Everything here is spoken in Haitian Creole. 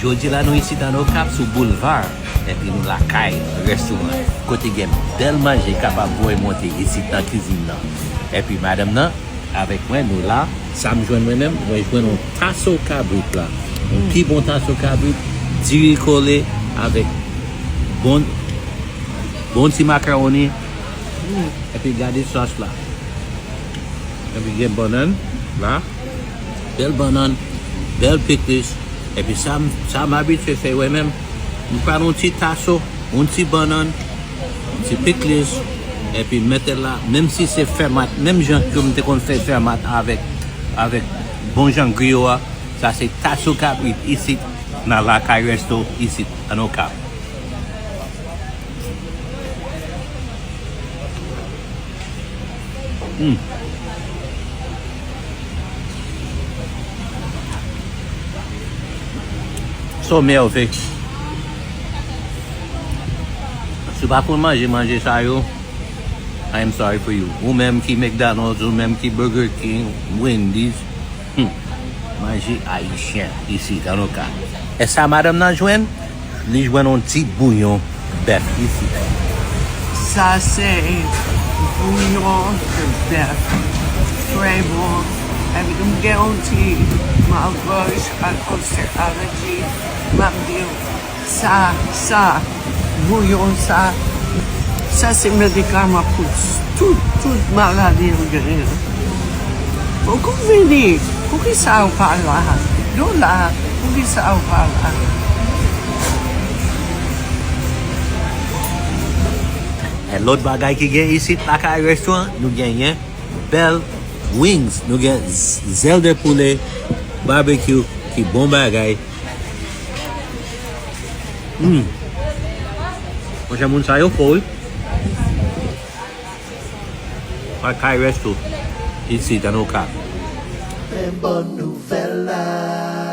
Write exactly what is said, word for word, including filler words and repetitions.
Jodi la nou isit an Okap sou Boulevard, epi nou lakay restoran kote gen bèl manje kapab voye monte isit nan kizin nan. Epi madanm nan avèk mwen, nou la. Sa m jwenn mwen menm, mwen jwenn yon taso kabrit la. Yon pi bon taso kabrit, diri kole avèk bon, bon ti makawoni. Epi gade sòs la. Epi gen bannann la. Bèl bannann, bèl piklis. Epi sa, m- sa m abitye fè, wè menm. M pran yon ti taso, yon ti bannann, yon ti piklis. Epi mete la, menm si se fèmat, menm jan ke m te konn fè fèmat avèk, avèk bon jan griyo a, sa se taso kabrit isit, nan Lakay Resto isit, an Okap. Hmm. So mève. Si w pa konn manje, manje sa yo, I am sorry for you. Ou menm ki McDonald's, ou menm ki Burger King, Wendy's, hmm. Manje ayisyen isit, an Okap. E sa madanm nan jwenn? Li jwenn yon ti bouyon bèf isit. Sa se bouyon de bèf. Trè bon. Epi m gen yon ti malgòj akoz se alèji. M ap di w, sa, sa, bouyon sa, sa se medikaman pou tout, tout maladi yo genyen. Poko vini, poukisa w pa la? Yo la, poukisa w pa la? E lòt bagay ki gen isit Lakay Restoran, nou genyen bèl wings, nou gen z- zèl de poulet, barbecue, ki bon bagay. Hmm. Monchè, moun sa yo fò, wi. Lakay Resto, isit, an Okap. Men bòn nouvèl la.